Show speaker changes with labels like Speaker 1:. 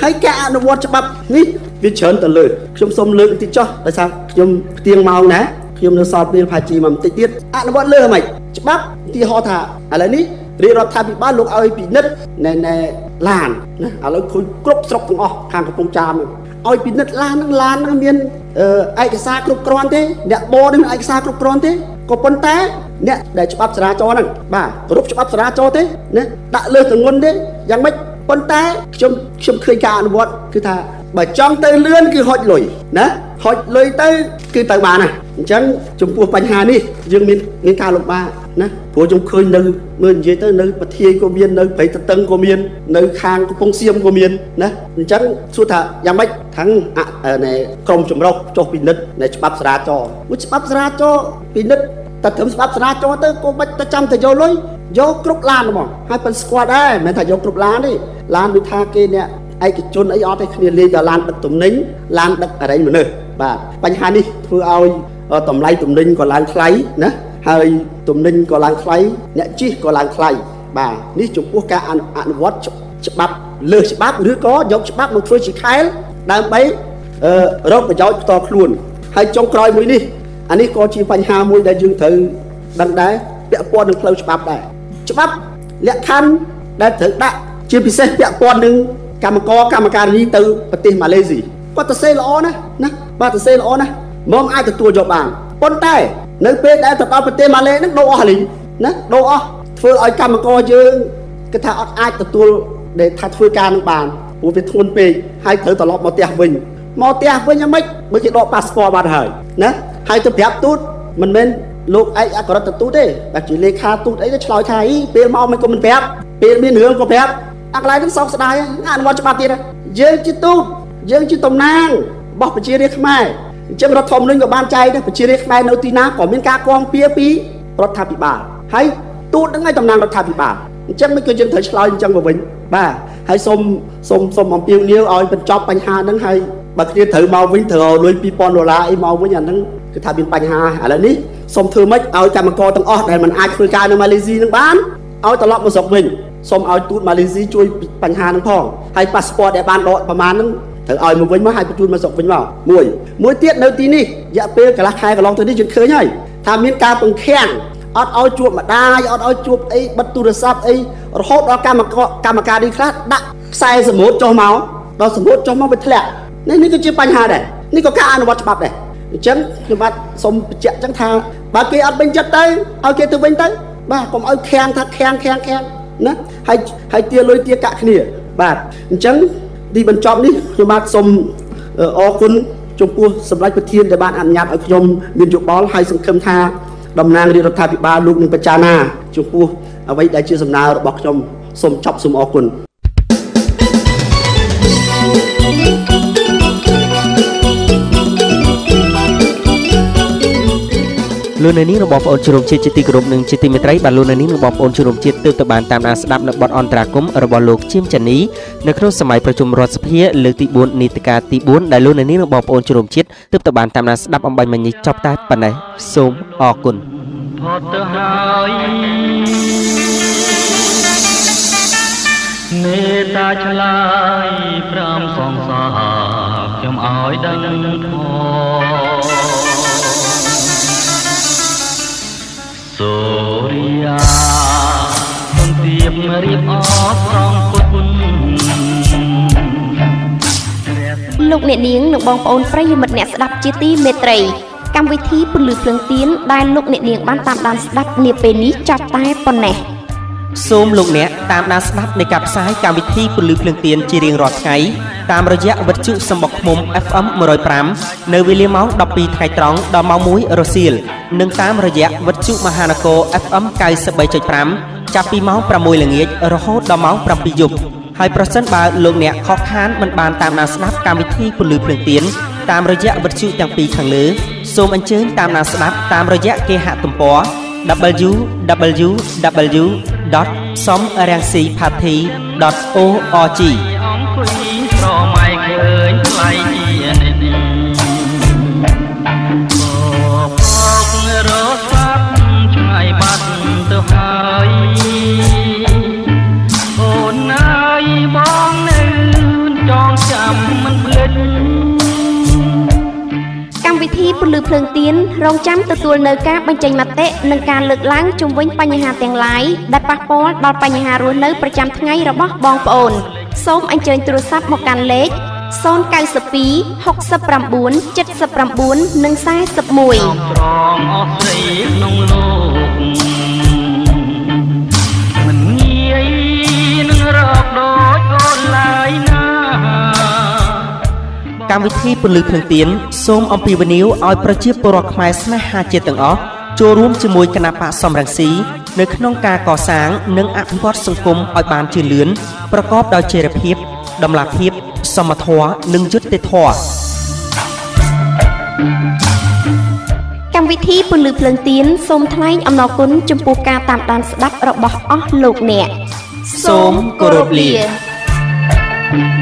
Speaker 1: ហើយការអនុវត្តច្បាប់នេះវាច្រើនទៅលើខ្ញុំសូមលើកបន្តិចចុះដោយសារខ្ញុំផ្ទៀងម៉ោងណាខ្ញុំនៅសល់ពេលផាជីមកបន្តិចទៀតអនុវត្តលើហ្មងច្បាប់ឧទាហរណ៍ថាឥឡូវនេះរាជរដ្ឋាភិបាលលោកឲ្យពិនិត្យណែណែឡានណាឥឡូវឃើញគ្រប់ស្រុកទាំងអស់ខាងកំពង់ចាមឲ្យពិនិត្យឡានហ្នឹងឡានហ្នឹងមានឯកសារគ្រប់គ្រាន់ទេអ្នកបនេះមានឯកសារគ្រប់គ្រាន់ទេក៏ប៉ុន្តែអ្នកដែលច្បាប់ចរាចរណ៍ហ្នឹងបាទគ្រប់ច្បាប់ចរាចរណ៍ទេណាដាក់លើសទងន់ទេយ៉ាងម៉េចប៉ុន្តែខ្ញុំឃើញការអនុវត្តគឺថាបើចង់ទៅលឿនគឺហុចលុយណាហុចលុយទៅគឺទៅបានណាអញ្ចឹងចំពោះបញ្ហានេះយើងមានការលំបាកណាព្រោះខ្ញុំឃើញនៅមើលនិយាយទៅនៅប្រធាយក៏មាននៅព្រៃតតឹងក៏មាននៅខាងកំពង់សៀមក៏មានណាអញ្ចឹងសួរថាយ៉ាងម៉េចខាងក្រុមចម្រុះចុះពិនិត្យในច្បាប់ចរាចរណ៍មួយច្បាប់ចរាចរណ៍ពិនិត្យតែត្រឹមច្បាប់ចរាចរណ៍ទៅក៏មិនទៅចាំទៅយកលុយយកគ្រប់ឡានហ្មងហើយប៉ុនស្គាល់ដែរមិនមែនថាយកគ្រប់ឡានទេឡានដូចថាគេអ្នកឯកជនអីអត់ទេគ្នាលេងដល់ឡានដឹកទំនិញឡានដឹកអរិញមនុស្សបាទបញ្ហានេះធ្វើឲ្យតម្លៃទំនិញក៏ឡើងថ្លៃណាហើយទំនិញក៏ឡើងថ្លៃអ្នកជិះក៏ឡើងថ្លៃបាទនេះចំពោះការអនុវត្តច្បាប់លើសច្បាប់ឬក៏យកច្បាប់មកធ្វើជាខែលដើម្បីរកប្រយោជន៍ផ្ទាល់ខ្លួនហើយចុងក្រោយមួយនេះអានេះក៏ជាបញ្ហាមួយដែលយើងត្រូវដឹងដែរពាក់ព័ន្ធនឹងផ្លូវច្បាប់ដែរច្បាប់លក្ខខណ្ឌដែលត្រូវដាក់ជាពិសេសពាក់ព័ន្ធនឹងកម្មករកម្មការិនីទៅប្រទេសម៉ាឡេស៊ីគាត់ទៅសេល្អណាស់ណាបាទទៅសេល្អណាស់មកអាចទទួលយកបានប៉ុន្តែនៅពេលដែលទៅដល់ប្រទេសម៉ាឡេហ្នឹងដូរអស់លីងណាដូរអស់ធ្វើឲ្យកម្មករយើងគេថាអត់អាចទទួលដែលថាធ្វើការនឹងបានព្រោះវាធ្ងន់ពេកហើយត្រូវត្រឡប់មកផ្ទះវិញមកផ្ទះវិញយ៉ាងម៉េចបើគេដកប៉ាសពតបាត់ហើយណាហើយទៅប្រាប់ទូតមិនមែនលោកឯកអគ្គរដ្ឋទូតទេបាទជាលេខាទូតអីទៅឆ្លើយថាអីពេលមកមិនក៏មិនប្រាប់ពេលមានរឿងក៏ប្រាប់អាកន្លែងហ្នឹងសោកស្ដាយអនុវត្តច្បាប់ទៀតយើងជាទូតយើងជាតំណាងរបស់ប្រជារាស្ត្រខ្មែរអញ្ចឹងរដ្ឋធម្មនុញ្ញក៏បានចែងដែរប្រជារាស្ត្រខ្មែរនៅទីណាក៏មានការគាំពារពីរដ្ឋាភិបាលហើយទូតហ្នឹងឯងតំណាងរដ្ឋាភិបាលអញ្ចឹងមិនគឺយើងត្រូវឆ្លើយអញ្ចឹងមកវិញបាទហើយសូមសូមសូមអំពាវនាវឲ្យបញ្ចប់បញ្ហាហ្នឹងហើយបើគ្នាត្រូវមកវិញត្រូវលុយ2000ដុល្លារអីមកវិញអាហ្នឹងគឺថាមានបញ្ហាឥឡូវនេះសូមធ្វើម៉េចឲ្យកម្មករទាំងអស់ដែលមិនអាចធ្វើការនៅម៉ាឡេស៊ីនឹងបានឲ្យត្រឡប់មកស្រុកវិញសូមឲ្យទូតម៉ាឡេស៊ីជួយបញ្ហាហ្នឹងផងហើយប៉ាសពតដែលបានដកប្រមាណហ្នឹងត្រូវឲ្យមកវិញមកហើយបញ្ជូនមកស្រុកវិញមកមួយទៀតនៅទីនេះរយៈពេលកន្លះខែកន្លងទៅនេះយើងឃើញហើយថាមានការពង្ខាំងអត់ឲ្យជួបម្ដាយអត់ឲ្យជួបអីបិទទូរស័ព្ទអីរហូតដល់កម្មការនេះខ្លះដាក់ខ្សែសមុទ្រចុះមកដល់សមុទ្រចុះមកវាធ្លាក់នេះគឺជាបញ្ហាដែរនេះក៏ការអនុវត្តច្បាប់ដែរអញ្ចឹងខ្ញុំបាទសូមបញ្ជាក់អញ្ចឹងថាបើគេអត់ពេញចិត្តទៅឲ្យគេទៅវិញទៅបាទកុំឲ្យខាំងថាខាំងខាំងខាំងណាហើយទាលុយទាកាក់គ្នាបាទអញ្ចឹងទីបញ្ចប់នេះខ្ញុំបាទសូមអរគុណចំពោះសម្ដេចប្រធានដែលបានអនុញ្ញាតឲ្យខ្ញុំមានយោបល់ហើយសង្ឃឹមថាតំណាងរាជរដ្ឋាភិបាលលោកនឹងពិចារណាចំពោះអ្វីដែលជាសំណើរបស់ខ្ញុំសូមចប់សូមអរគុណ
Speaker 2: លោកអ្នកនាងរបស់បងប្អូនជនរួមជាតិជាទីគោរពនិងជាទីមេត្រីបាទលោកអ្នកនាងនិងបងប្អូនជនរួមជាតិទើបទៅបានតាមដានស្ដាប់នៅបទអន្តរាគមន៍របស់លោកជាមចានីនៅក្នុងសម័យប្រជុំរដ្ឋសភាលើកទី4នីតិកាលទី4ដែលលោកអ្នកនាងនិងបងប្អូនជនរួមជាតិទើបទៅបានតាមដានស្ដាប់អំបញ្ញមិញនេះចប់តែប៉ុណ្ណេះសូមអរគុណ
Speaker 3: ផុតទៅហើយមេត្តាឆ្លើយ5សងសាខ្ញុំឲ្យដឹងផងសូរិយាទុនទៀបរៀបអស្រងគុណ
Speaker 4: លោកអ្នកនាងនិងបងប្អូនប្រិយមិត្តអ្នកស្ដាប់ជាទីមេត្រីកម្មវិធីពន្លឺភ្លើងទៀនដែលលោកអ្នកនាងបានតាមដានស្ដាប់នាពេលនេះចប់តែប៉ុណ្ណេះ
Speaker 2: សូមលោកអ្នកតាមដានស្ដាប់នៃការផ្សាយកម្មវិធីពន្លឺភ្លើងទៀនជារៀងរាល់ថ្ងៃតាមរយៈវិទ្យុសំបុកឃ្មុំ FM 105នៅវេលាម៉ោង12ថ្ងៃត្រង់ដល់ម៉ោង1រសៀលនិងតាមរយៈវិទ្យុមហានគរ FM 93.5ចាប់ពីម៉ោង6ល្ងាចរហូតដល់ម៉ោង7យប់ហើយប្រសិនបើលោកអ្នកខកខានមិនបានតាមដានស្ដាប់កម្មវិធីពន្លឺភ្លើងទៀនតាមរយៈវិទ្យុទាំងពីរខាងលើសូមអញ្ជើញតាមដានស្ដាប់តាមរយៈគេហទំព័រ www.somrangsyparty.org
Speaker 3: អង្គុយស្រមៃឃើញថ្លៃជានិច្ចបករសាប់ឆ្ងាយបាត់ទៅហើយអូនអើយបងនៅចង ចាំមិនភ្លេច
Speaker 4: កម្មវិធីពន្លឺភ្លើងទៀនរងចាំទទួលនៅការបញ្ចេញមតិនិងការលើកឡើងជុំវិញបញ្ហាទាំងឡាយដែលប៉ះពាល់ដល់បញ្ហារស់នៅប្រចាំថ្ងៃរបស់បងប្អូនសូមអញ្ជើញទូរស័ព្ទមកកាន់លេខ092 69 79និង41
Speaker 3: ត្រង់អស់ស្រីក្នុងលោកមិនងាយនឹងរកដូចអូនឡើយណា
Speaker 2: កម្មវិធីពន្លឺភ្លើងទៀនសូមអំពាវនាវឲ្យប្រជាពលរដ្ឋខ្មែរស្នេហាជាតិទាំងអស់ចូលរួមជាមួយគណបក្សសំរងស៊ីនៅក្នុងការកសាងនិងអភិវឌ្ឍសង្គមឲ្យបានជឿនលឿនប្រកបដោយចីរភាពតម្លាភាពសមធម៌និងយុត្តិធម៌
Speaker 4: កម្មវិធីពន្លឺភ្លើងទៀនសូមថ្លែងអំណរគុណចំពោះការតាមដានស្ដាប់របស់អស់លោកអ្នក
Speaker 2: សូមគោរពលា។